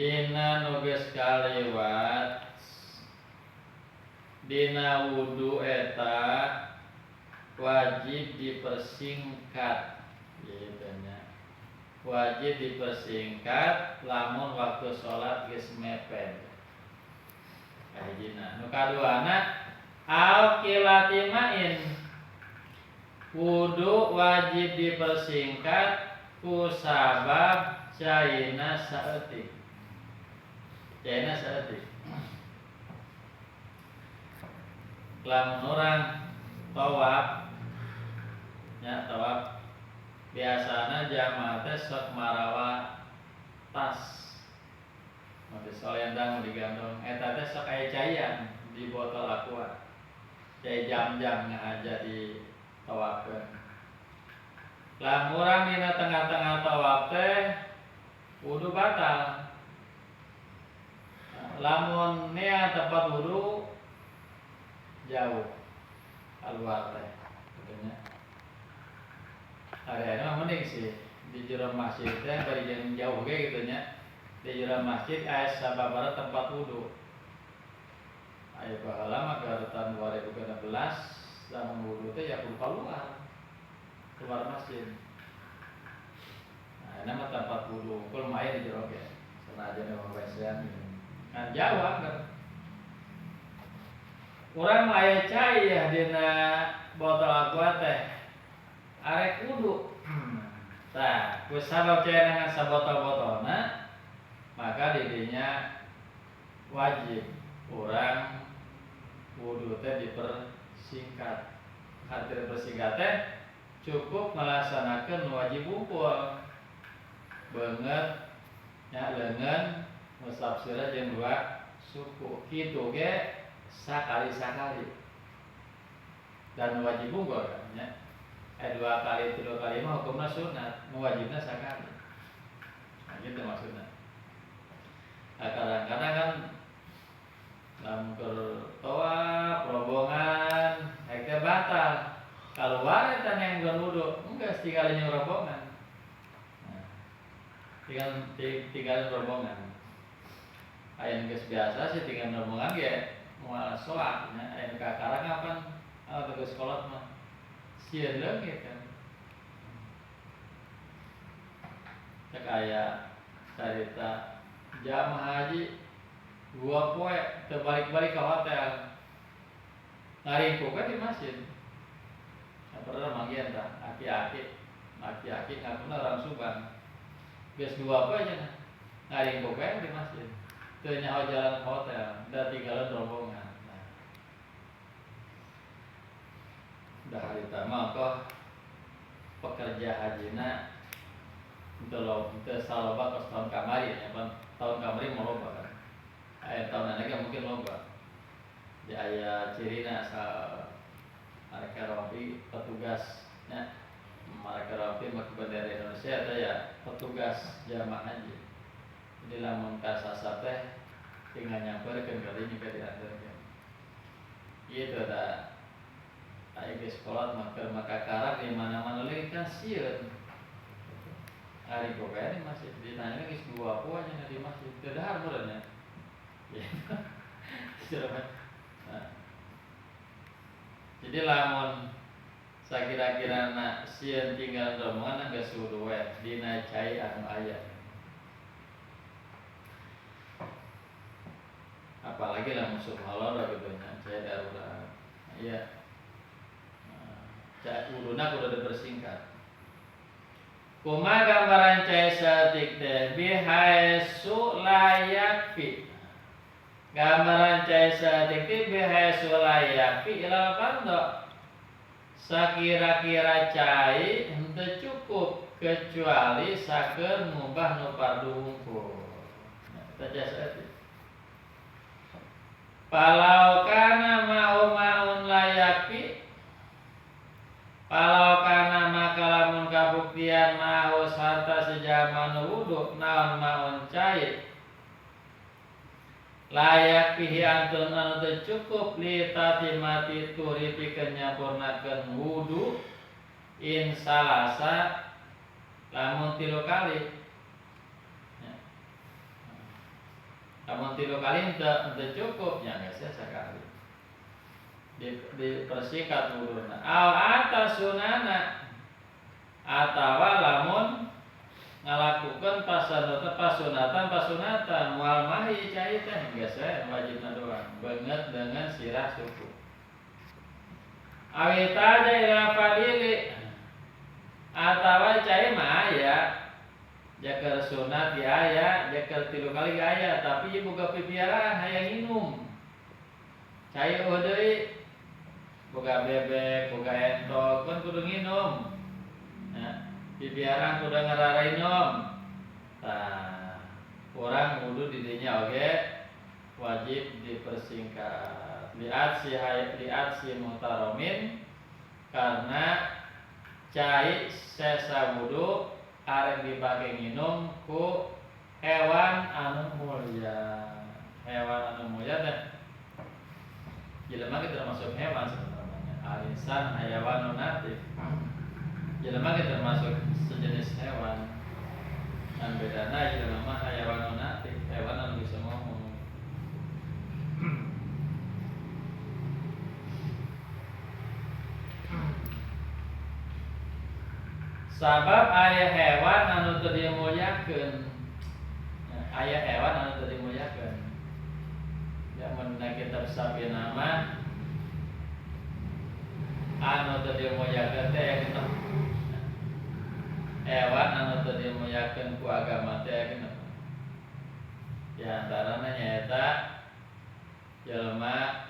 Dina nu geus kaliwat dina wudu eta wajib dipersingkat gitu nya. Wajib dipersingkat lamun waktu salat geus mepet. Kahijina. Nu kaduana au qilati ma'in. Wudu wajib dipersingkat ku sabab caina saeutik. Caina saeutik. Lamun urang tawaf nya tawaf biasana jamaah teh sok marawa tas. Mun disolendang mun digandong eta teh sok aya caian di botol aqua. Cai jam-jam ngahaja di tawafkeun. Lamun urang dina tengah-tengah tawaf teh wudu batal. Lamun nea tempat wudu jauh keluar teh katanya. Ari ayeuna mah mending sih di jero masjid teh bari jeung jauh ge kitu nya. Di jero masjid aya sababaraha tempat wudu. Aya baheula mah keur tahun 2016 lamun wudu teh ya kudu keluar. Keluar masjid. Nah, ayeuna mah tempat wudu unggul mah aya di jero ge. Sanajan mah WC-an gitu. Kan jauh kan. Urang mah aya cai ya dina botol aqua teh. Arek wudu. Tah, ku sabab cai dengan sabotol-botolna maka didinya wajib urang wudu teh dipersingkat. Arti dipersingkat teh cukup melaksanakan wajib wungkul. Beungeut nya leungeun ngusap sirah jeung dua suku. Kitu ge sakali-sakali. Dan wajib wungkul kan nya. Dua kali tilu kali mah hukumna sunat, nu wajibna sakali. Nah, gitu maksudna. Nah, kadang-kadang kan lamun keur tawaf rombongan rek teh batal. Kaluar eta neang wudu, enggeus tinggal jeung rombongan. Nah, tinggal rombongan. Aya nu geus biasa sih tinggal rombongan ge moal soak nya, aya nu kakarang kapan atuh geus kolot mah. Sieun leungit kan. Cek aya carita jamaah haji 2 poe teu balik-balik ka hotel. Ngaringkuk we di masjid. Pernah manggihan tah aki-aki, aki-aki ngakuna orang Subang. Geus 2 poe cenah. Ngaringkuk we di masjid. Teu nyaho jalan hotel, da tinggalan rombongan. Nah. Dah harita mah kok pekerja hajina teu saloba kos tahun kamari ya, pan tahun kamari mau loba kan. Aya tahun lagi mungkin loba. Di aya cirina asal mereka rompi petugas nya, mereka rompi make bendera Indonesia eta ya petugas jamaah haji. Jadi lamun kasasar teh tinggal nyamperkeun ka dinya ka diantarkeun. Ieu teh da aya geus kolot mah keur maka karak di mana-mana leuwih kan sieun. Ari poe di masjid ditanya geus 2 poe nya di masjid teu dahar meureun nya. Nah. Jadi lamun sakira-kirana sieun tinggal rombongan geus wudu we dina cai anu aya. Apalagi lamun subhanallah gitu nya cai darurat. Iya. Cai wuduna kudu dipersingkat. Kumaha gambaran cai saeutik teh bihaisu layakfi. Gambaran cai saeutik teh bihaisu layakfi ilal fardho. Sakira-kira cai henteu cukup kecuali sakeun ngubah nu fardu hungkul. Nah, eta cai saeutik. Palau kana ma'u ma'un layakfi. Palau kana maka lamun kabuktian ma'u sarta sejaman wudu naon ma'un cai layak pihi antun anu teu cukup li tatimati turi pikeun nyampurnakeun wudu in salasa lamun 3 kali. Lamun 3 kali henteu cukup nya geus sakali. Dipersingkat wuduna. Al atasunana atawa lamun ngalakukeun pasunatan moal mahi cai teh geus we wajibna doang beungeut dengan sirah suku. Awita ila fadili atawa cai mah aya jaker sunat ge aya, jaker 3 kali ge aya, tapi ieu boga pipiaraan hayang nginum. Cai eueuh deui boga bebek, boga entok kan kudu nginum. Nah, pipiaraan kudu ngararainum. Tah, urang wudu di dinya oge wajib dipersingkat. Liat si muhtaromin karena cai sesa wudu arek dipake nginum ku hewan anu mulia. Hewan anu mulia teh jelema ge termasuk hewan sebenarnya. Al-insan hayawanun natif. Jelema ge termasuk sejenis hewan. Dan bedana jelema mah hayawanun natif, hewan anu bisa ngomong. Sabab aya hewan anu teu dimulyakeun. Aya hewan anu teu dimulyakeun. Ya mun kitab Sabina mah anu teu dimulyakeun teh genep. Hewan anu teu dimulyakeun ku agama teh genep. Di antarana nyaeta jelema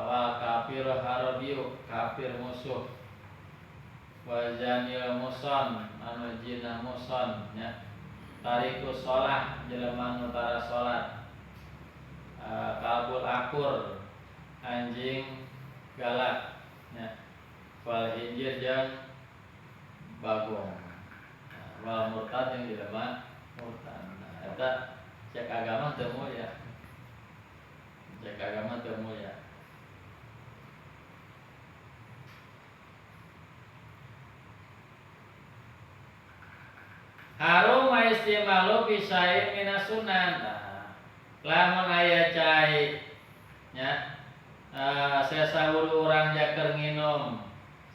wal kafir harabiu, kafir musuh. Wazanil muson anu jinah muson nya tariku sholah jelema anu tara sholat kalbul akur anjing galak nya wal hinjir jeung bagong wal murtad jeung jelema murtad. Nah, eta cek agama teu mulia, cek agama teu mulia. Harum istimalu bisain minasunan. Nah, lamun aya cai nya sesa wudu urang jaker nginum,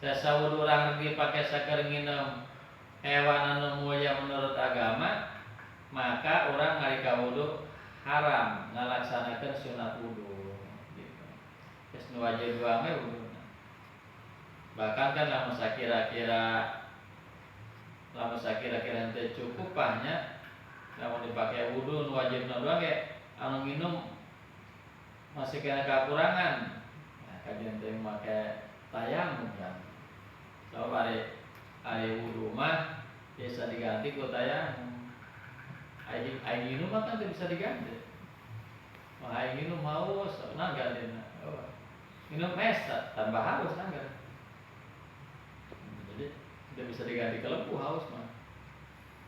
sesa wudu urang dipake saker nginum hewan anu mulia menurut agama, maka urang ngalika wudu haram ngalaksanakeun sunat wudu gitu. Geus nu wajib doang we wuduna. Bahkan kan lamun sakira-kira henteu cukup pahnya lamun dipake wudu nu wajibna doang ge anu nginum masih kena kekurangan. Nah, kajian teh make tayamum kan. Sebab ari wudu mah bisa diganti ku tayamum. Ari nginum mah kan teu bisa diganti. Mah ari nginum haus, nah gantina. Oh. Minum es tambah haus kan. Jadi tidak bisa diganti ke lepuh haus mah.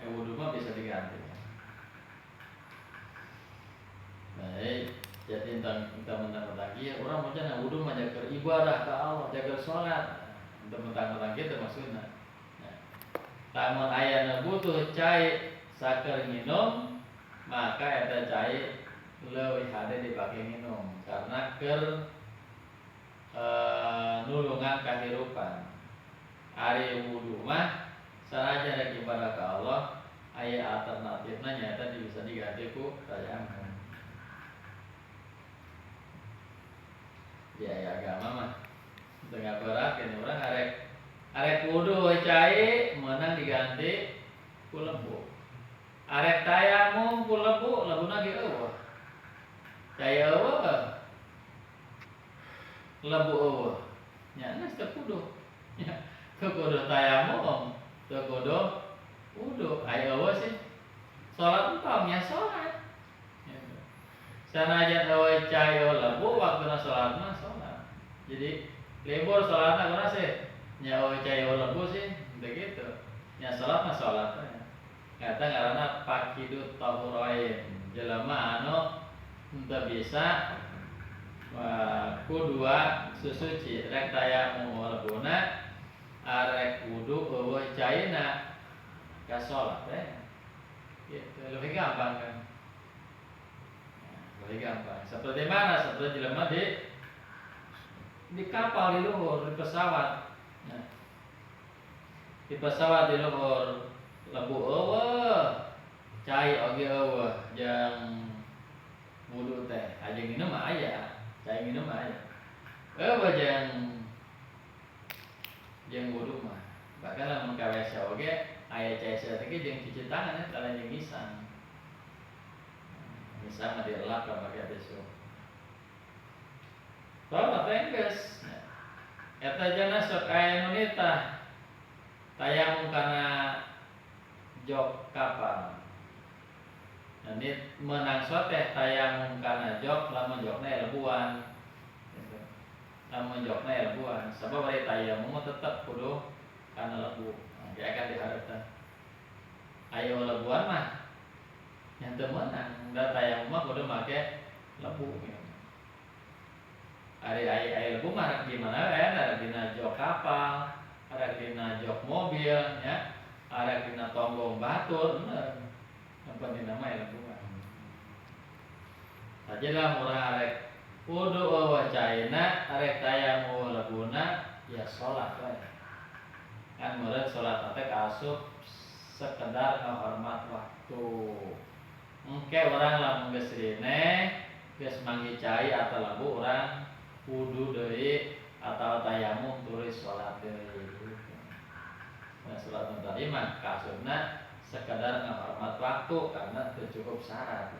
Wudu mah bisa diganti. Baik, jadi tentang mentang-mentang ieu urang mah cenah wudu mah jaga ibadah ka Allah, jaga salat. Mentang-mentang kitu maksudna. Nah, lamun aya nu butuh cai saker nginum, maka eta cai leuwih hade dipake nginum karena keur nulungan kahirupan. Ari wudu mah sanajan rek ibadah ka Allah aya alternatifna nyaeta bisa diganti ku tayamum. Di aya agama mah teu ngaberat keun urang arek wudu cai meunang diganti ku lebu. Arek tayamum ku lebu, lebuna ge eueuh. Cai eueuh lebu eueuh. Nya geus teu kudu. Nya teu kudu tayamum, teu kudu wudu, aya eueuh sih. Salat entong nya salat. Sanajan eueuh cai lebu waktuna salat mah salat. Jadi libur salatna kumaha sih? Nya eueuh cai lebu sih, begitu. Nya salat mah salat we. Eta ngaranna pakidut tahurain. Jelema anu henteu bisa ku dua susuci, rek tayamum lebuna, arek wudu eueuh caina ka salat we. Gitu, lebih gampang kan. Lebih gampang. Seperti mana? Seperti jelema di kapal di luhur, di pesawat. Nah, di pesawat di luhur lebu eueuh, cai oge eueuh jeung wudu teh. Aja minum mah aya, cai minum mah aya. Eueuh jeung wudu mah. Bahkan lamun ka WC oge aya cai saeutik jeung cuci tangan eta lain jeung ngisang. Ngisang mah dilelap lah pakai tisu. Tolong teh geus. Eta jana sok aya nu nitah tayamum kana jok kapal. Nah, menang teh tayamum kana jok lamun jokna lebuan. Gitu. Lamun jokna lebuan, sabab ari tayamum mah tetep kudu kana lebu. Nah, dia akan diharapkan. Ayo lebuan mah yang teu meunang, da tayamum mah kudu make lebu gitu. Ari ai lebu mah rek di mana we, rek dina jok kapal, rek dina jok mobil nya, arek dina tonggong batur, bener. Yang penting nama ya lebu mah. Sajalah murah arek wudu eueuh caina, arek tayamum lebuna, ya salat we. Kan meureun salat teh kaasup sekedar ngahormat waktu. Engke urang lamun geus rineh, geus manggih cai atau lebu urang wudu deui atau tayamum tuluy salat deui. Nah, salat nu tadi mah kaasupna sekedar ngahormat waktu karena teu cukup syarat.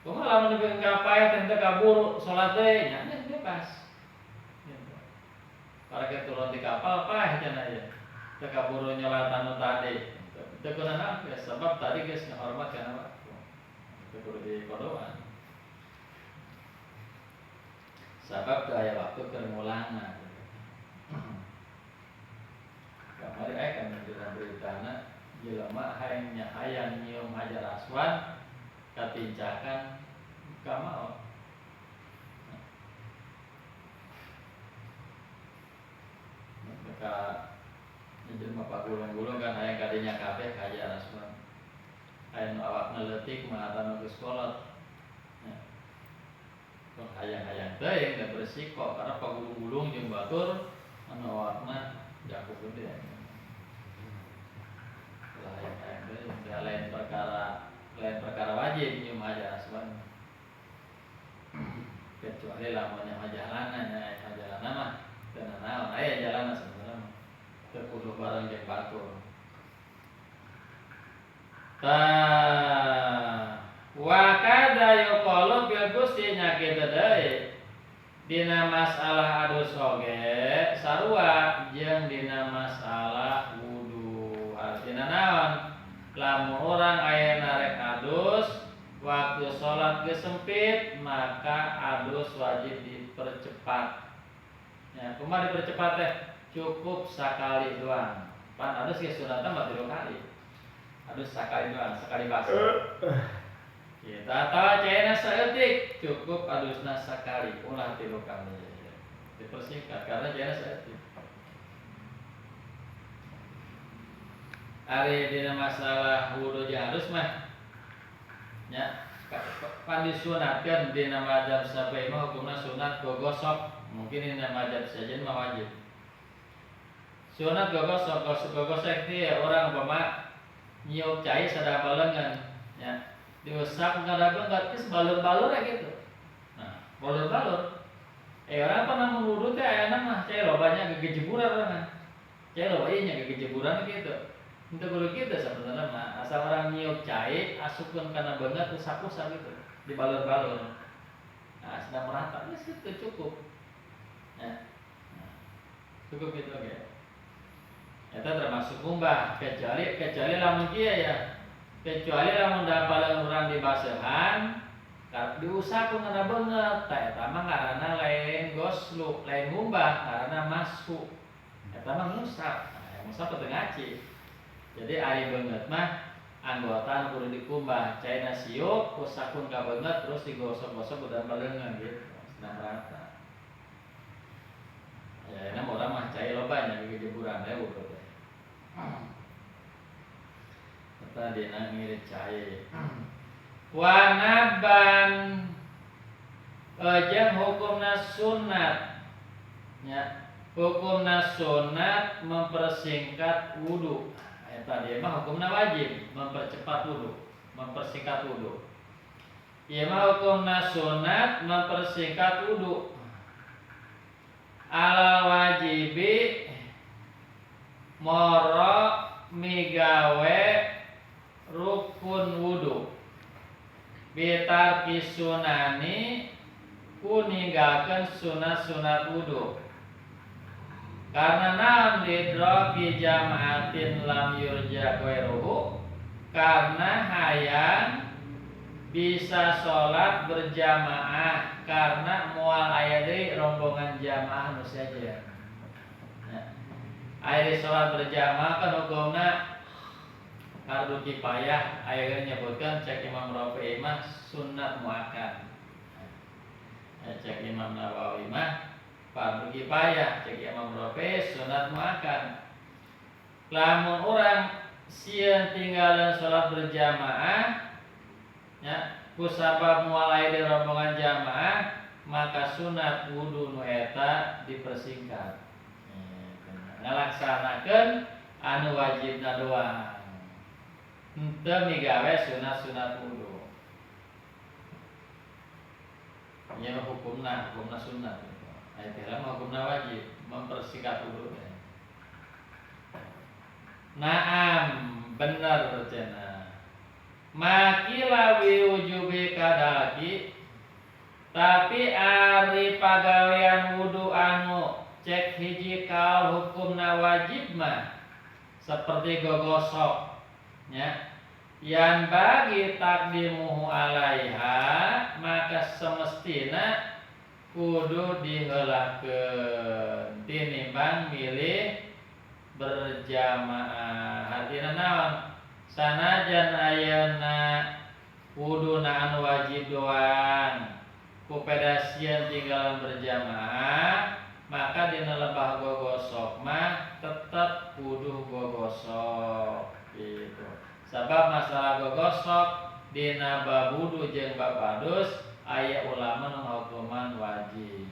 Kumaha lamun nepi ka paeh teh teu kaburu salat deui nya bebas. Gitu. Para turun di kapal paeh cenah ieu. Teu kaburu nyolatan nu tadi. Teu kunaon ya sebab tadi geus ngahormat kana waktu. Teu kudu dikodoan. Sabab teu aya waktu keur ngulangna. Kamari aya kan dina beritana jelema hayang hayang nyium Hajar Aswad katincakan ka maot. Mereka jelema pagulung-gulung kan hayang kadinya kabeh ka Hajar Aswad. Hayang nu awakna leutik mah atan nu geus kolot. Hayang-hayang teuing da beresiko karena pagulung-gulung jeung batur anu awakna jago gede. Hayang-hayang teuing da lain perkara wajib nyium Hajar Aswad. Kecuali lamun nya jalanna nya jalanna mah teu nanaon aya jalanna sebenarnya mah teu kudu bareng jeung batur. Tah wa kada yuqalu bil gusti nya kitu deui dina masalah adus oge sarua jeung dina masalah wudu. Artina naon? Lamun urang aya narek adus waktu salat geus sempit maka adus wajib dipercepat. Ya, kumaha dipercepat teh? Cukup sakali doang. Pan adus geus sunatna mah 3 kali. Adus sakali doang, sakali basah. Kita tahu cairna saeutik, cukup adusna sakali, ulah 3 kali. Dipersingkat karena cairna saeutik. Ari dina masalah wudu jeung adus mah nya pan disunatkeun dina mazhab Syafi'i mah hukumna sunat gogosok, mungkin dina mazhab sejen mah wajib. Sunat gogosok, gogosok teh urang umpama nyiuk cai sadaba leungeun nya. Diusap kada beungeut geus balur-balur ya gitu. Nah, balur-balur. Orang apa namun wudu teh ayana mah cai lobanya gegejeburan urang. Cai loba ieu nya gegejeburan gitu. Henteu kudu kitu sabenerna mah, asal orang nyiuk cai asupkeun kana beungeut usap-usap gitu, dibalur-balur. Nah, sedang merata geus kitu cukup. Nah, cukup gitu oke. Eta termasuk ngumbah, kecuali lamun kieu ya. Kecuali lamun dapalan urang dibasehan diusap kana beungeut, tah eta mah ngaranna lain goslu, lain ngumbah, ngaranna masuk. Eta mah ngusap. Nah, ngusap teu ngaci. Jadi ari beungeut mah anggota kudu dikumbah, caina siuk usapkeun ka beungeut terus digosok-gosok udah baleungeun gitu, senang merata. Ya enak urang mah cai loba nya gegejeburan we wudu teh. Eta dina ngirit cai. Wanaban jeung hukumna sunat nya, hukumna sunat mempersingkat wudu. Eta dia mah hukumna wajib mempercepat wudu, mempersingkat wudu. Ieu mah hukumna sunat mempersingkat wudu. Ala wajibi moro migawe rukun wudu. Bitarki sunani ku ninggalkeun sunat-sunat wudu. Karena naon lidroki jamaatin lam yurja ghairuhu, karena hayang bisa sholat berjamaah karena moal aya deui rombongan jamaah nu sejen. Nah, aya sholat berjamaah kan hukumna fardu kifayah, aya nyebutkan cek Imam Rafi'i mah sunat muakkad. Nah, cek Imam Nawawi mah fardu kifayah, cek Imam Rafi'i sunat muakkad. Lamun urang sieun tinggalan sholat berjamaah ya, kusabab moal aya di rombongan jamaah, maka sunat wudu nu eta dipersingkat. Ngalaksanakeun anu wajibna doang. Henteu migawe sunat-sunat wudu. Ieu mah hukumna, hukumna sunat. Aya teh mah hukumna wajib mempersingkat wudu. Naam, bener cenah. Makila wujubi kadalki, tapi ari pagawean wudu anu cek hiji kaul hukumna wajib mah seperti gogosok nya, yang bagi takdimuhu alaiha maka semestina kudu diheulakeun tinimbang milih berjamaah. Artina naon? Sanajan ayeuna wuduna anu wajib doang ku pedasieun tinggalan berjamaah, maka dina lebah gogosok mah tetep kudu gogosok gitu. Sabab masalah gogosok dina bab wudu jeung bab adus aya ulama nu ngahukuman wajib.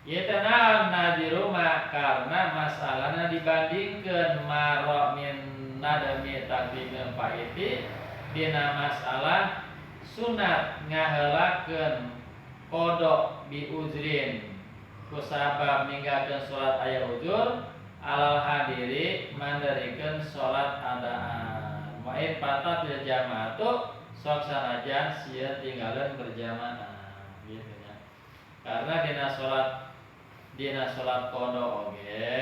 Ieu teh naon nadiruma karena masalahna dibandingkeun maro min nadami takdimil faiti dina masalah sunat ngaheulakeun qada bi uzrin kusabab ninggalkeun salat aya uzur alal hadiri mandarikeun salat adaan. Wa in fatat lil jamaatu sok sanajan sieun tinggalkeun berjamaah gitu nya. Karena dina salat qada oge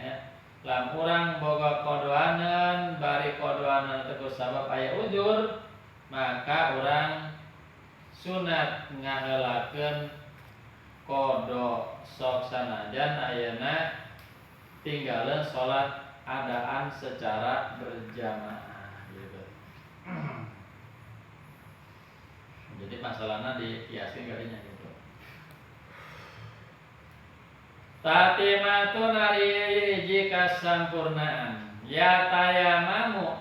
nya, lam urang boga qodoaneun bari qodoaneun teh kusabab aya uzur, maka urang sunat ngaheulakeun qada sok sanajan ayeuna tinggalin sholat adaan secara berjamaah gitu. Jadi masalahnya dikiaskan kalinya gitu. Tatimatun ari hiji kasampurnaan ya tayamamu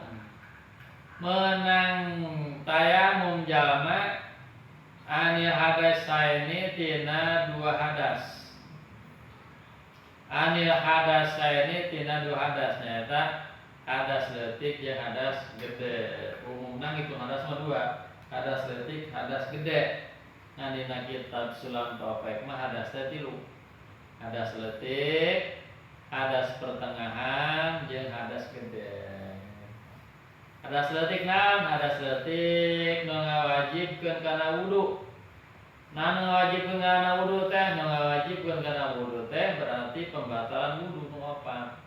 menang tayamum jalma anil hadasaini tina dua hadas. Anil hadasaini tina dua hadas nyaeta hadas leutik jeung hadas gede. Umumna ngitung hadas mah dua, hadas leutik, hadas gede. Ngan dina kitab Sulam Taufik mah hadas teh tilu. Hadas leutik, hadas pertengahan jeung hadas gede. Hadas leutik naon? Hadas leutik nu ngawajibkeun kana wudu. Nah, nu ngawajibkeun kana wudu teh, nu ngawajibkeun kana wudu teh berarti pembatalan wudu nu opat.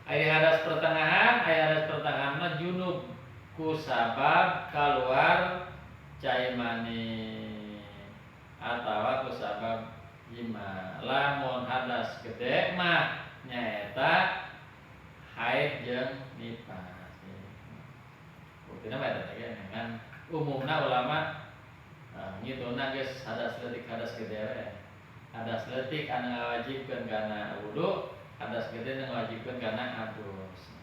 Aya hadas pertengahan, aya hadas pertengahan mah junub ku sabab kaluar cai mani atawa ku sabab jima. Lamun hadas gede mah nyaeta haid jeung nifas. Buktina mah eta teh kan umumna ulama ngitungna geus hadas leutik hadas gede we. Hadas leutik anu ngawajibkeun kana wudu, hadas gede anu ngawajibkeun kana adus.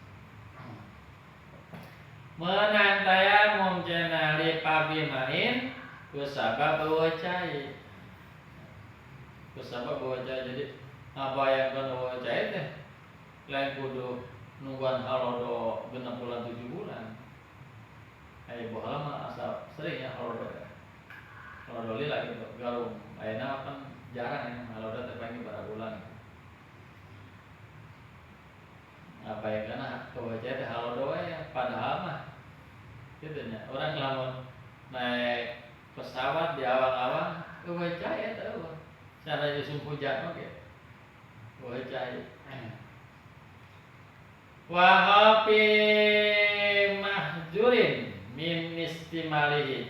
Menang tayamum cenah li pabimain kusabab eueuh cai. Kusabab eueuh cai jadi ngabayangkeun eueuh cai teh lain kudu nungguan halodo 6 bulan 7 bulan. Aya baheula mah asa sering ya halodo teh. Halodo lila gitu garum. Ayeuna kan jarang ya halodo teh paling bara bulan. Ngabayangkeun eueuh cai teh halodo we padahal mah kitu nya. Urang lamun naik pesawat di awang-awang eueuh cai eta eueuh. Sana usum hujan oge. Eueuh cai. Wa khafi mahjurin min istimalihi.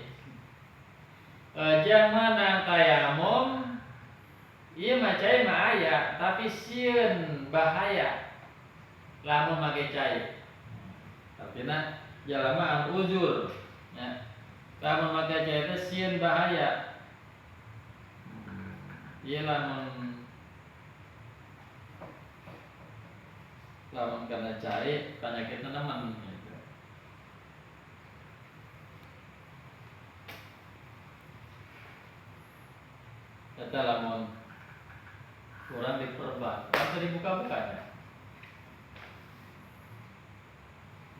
Jeung menang tayamum ieu mah cai mah aya tapi sieun bahaya lamun make cai. Artina jalma anu uzur nya. Lamun make cai teh sieun bahaya. Ieu lamun kana cai panyakitna nemen gitu. Eta lamun kurang diperban, atau dibuka-bukanya.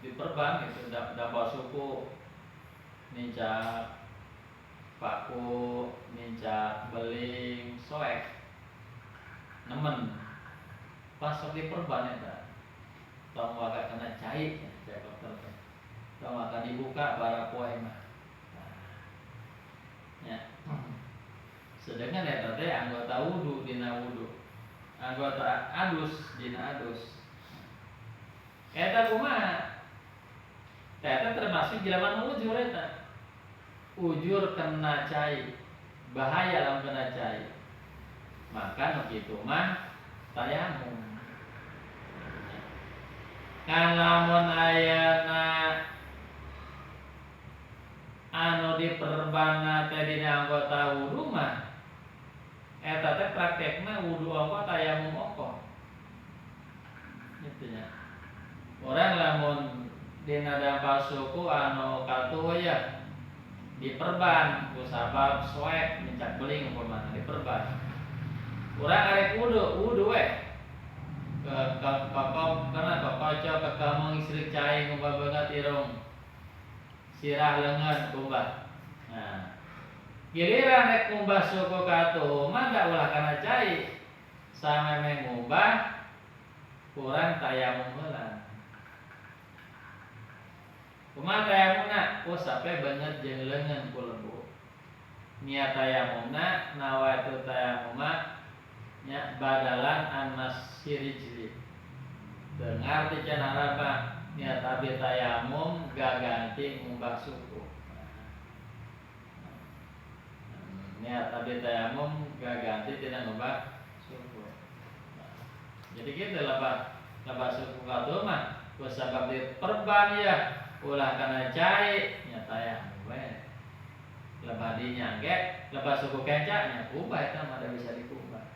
Diperban gitu, dapat suku nincak paku, nincak beling, soek, nemen. Pas sok diperban eta. Tong waka kena cai, cai dokter teh. Tong waka dibuka bara poe mah. Ya. Sedangkan eta teh anggota wudu dina wudu. Anggota adus dina adus. Eta kumaha? Eta termasuk jelema nu ujur eta. Ujur kena cai. Bahaya lamun kena cai. Maka nu kitu mah tayamum. Kan lamun ayana anu diperbana teh dina anggota wudu mah eta teh praktekna wudu ongkoh tayamum ongkoh. Kitu nya. Urang lamun dina dampal suku anu katuh ya diperban ku sabab soek nincak beling umpamana diperban. Urang arek wudu, wudu we. Ke kana kokoco ke kamung istri cai ngumbah banget irung. Sirah lengan kumbah. Nah, giliran rek ngumbah suku katuh mah da ulah kana cai. Sameme ngumbah kurang tayamum heula. Kumaha tayamumna? Oh sampe banget jeung leungeun ku lebu. Niat tayamumna nawaitu tayamuma nya badalan an masirijli. Teu ngarti cenah Arab niat abi tayamum gaganti ngumbah suku. Niat abi tayamum gaganti tina ngumbah suku. Jadi kitu lebah lebah suku katuh mah ku sabab diperban ya ulah kana cai nya tayamum we. Lebah dinya ge lebah suku kenca nya kubah eta mah da bisa dikubah.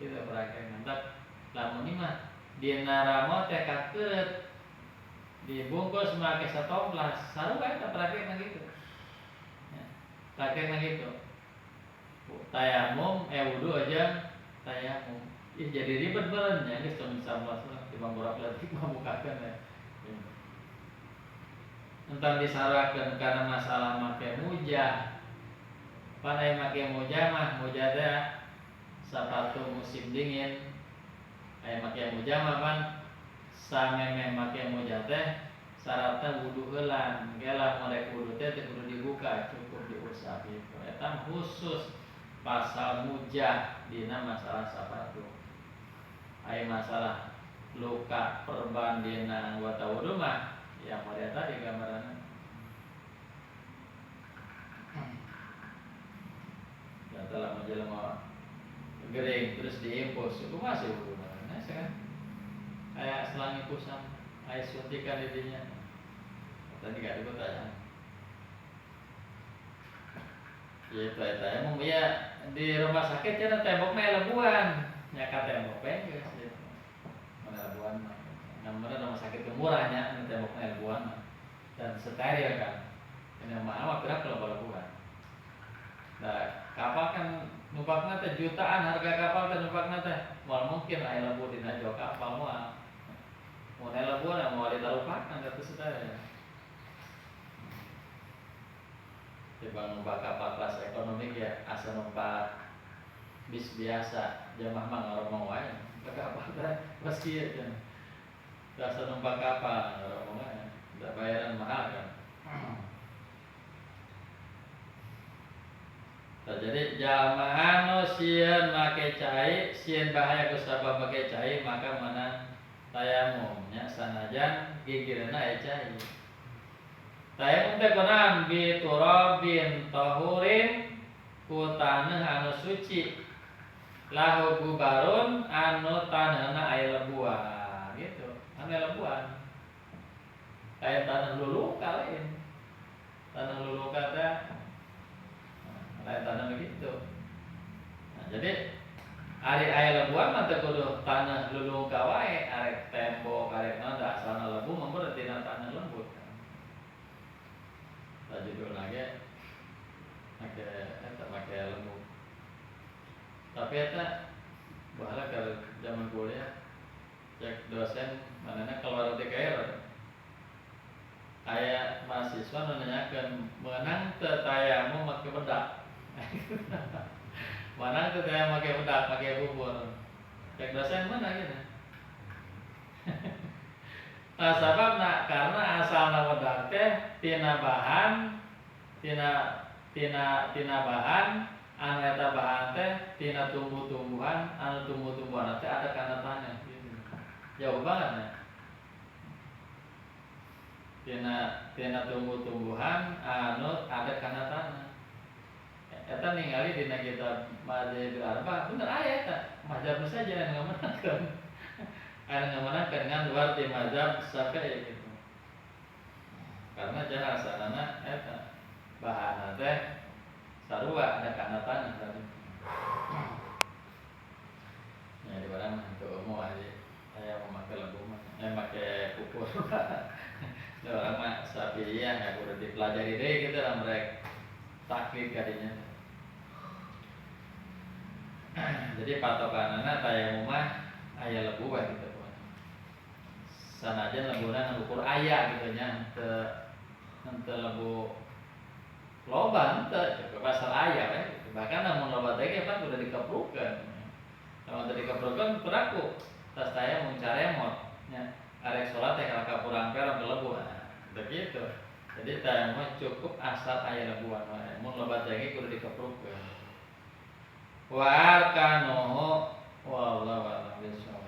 Itu praktek mantap. Lamun ieu mah dina ramo teh kakeureut dibungkus make satomplas sarua eta praktekna kitu. Ya, praktekna kitu. Tayamum wudu aja tayamum. Ih jadi ribet beureun nya geus tong samplas lah tibang borak leutik mah bukakeun ya. Entah disarakeun karena masalah make mujah. Pan aya make mujah mah mujah teh sapatu musim dingin. Aya make mujah mah pan samemeh make mujah teh syaratna wudu heula. Engke lamun rek wudu teh teu kudu dibuka, cukup diusap gitu. Eta khusus pasal mujah dina masalah sapatu. Aya masalah luka perban dina anggota wudu mah yang model tadi gambarannya. Kata lamun jelema gering terus diimpus, itu masih wudu. Nah, kan kayak selang impusan, kayak suntikan didinya. Tadi gak ada. Ya itu emang ya di rumah sakit cenah tembokna lebuan, nya ka tembok we geus gitu. Mana lebuan mah. Namanya rumah sakit murahnya tembokna lebuan mah. Dan steril kan. Ini mah pira kalau lebuhan. Nah, kapal kan numpakna teh jutaan harga kapal teh numpakna teh. Moal mungkin aya lebu dina jok kapal moal. Mun aya lebu moal ditarupakan teh steril. Timbang numpak kapal kelas ekonomi ya asa numpak bis biasa jamaah mah ngaromong wae. Kapal teh geus kieu cenah. Asa numpak kapal ngaromong wae. Da bayaran mahal kan. Nah, jadi jamaah nu sieun make cai, sieun bahaya ku sabab make cai maka menang tayamum nya sanajan gigireunna aya cai. Tayamum teh kunaon bi turabin tahurin ku taneuh anu suci. Lahu gubarun anu taneuhna aya lebuan gitu. Anu aya lebuan. Aya taneuh luluka lain. Taneuh luluka teh lain tanah begitu. Nah, jadi ari aya lebuan mah teu kudu tanah lulungka wae, arek tembok arek naon da asalna lebu mah berarti tina tanah lembut. Tah judulna ge make eta make lebu. Tapi eta baheula keur zaman kuliah cek dosen manehna keluar ti Kairo. Aya mahasiswa nu nanyakeun meunang teu tayamum make bedak. Mana tuh kayak pakai bedak, pakai bubur. Cek dosen mana gitu. Nah, sababna karena asalna bedak teh tina bahan tina tina tina bahan anu eta bahan teh tina tumbuh-tumbuhan anu tumbuh-tumbuhan teh ada kana tanah gitu. Jauh banget ya. Tina tina tumbuh-tumbuhan anu ada kana tanah. Eta ningali dina kitab Mazhabul Arba bener aya eta mazhab saja anu ngamenangkeun. Anu ngamenangkeun ngan luar ti mazhab Syafi'i gitu. Karena cenah asalna eta bahanna teh sarua ada kana tanah tadi. Ya di barang mah teu umum aja. Aya mah make lebu mah, make pupur. Da urang mah Syafi'iyah ya kudu dipelajari deui kitu lah merek taklid kadinya. Jadi patokanana tayamum mah aya lebu wae gitu. Sanajan lebuna ngukur aya gitu nya henteu lebu loba henteu cukup asal aya we gitu. Bahkan lamun loba teh ge pan kudu dikeprukeun. Lamun teu dikeprukeun peraku tas tayamum caremot nya arek salat teh kana kapurang perong ke lebu. Nah, begitu. Jadi tayamum cukup asal aya lebuan wae. Mun loba teh ge kudu dikeprukeun. Wa arkanuhu wallahu a'lam bishawab.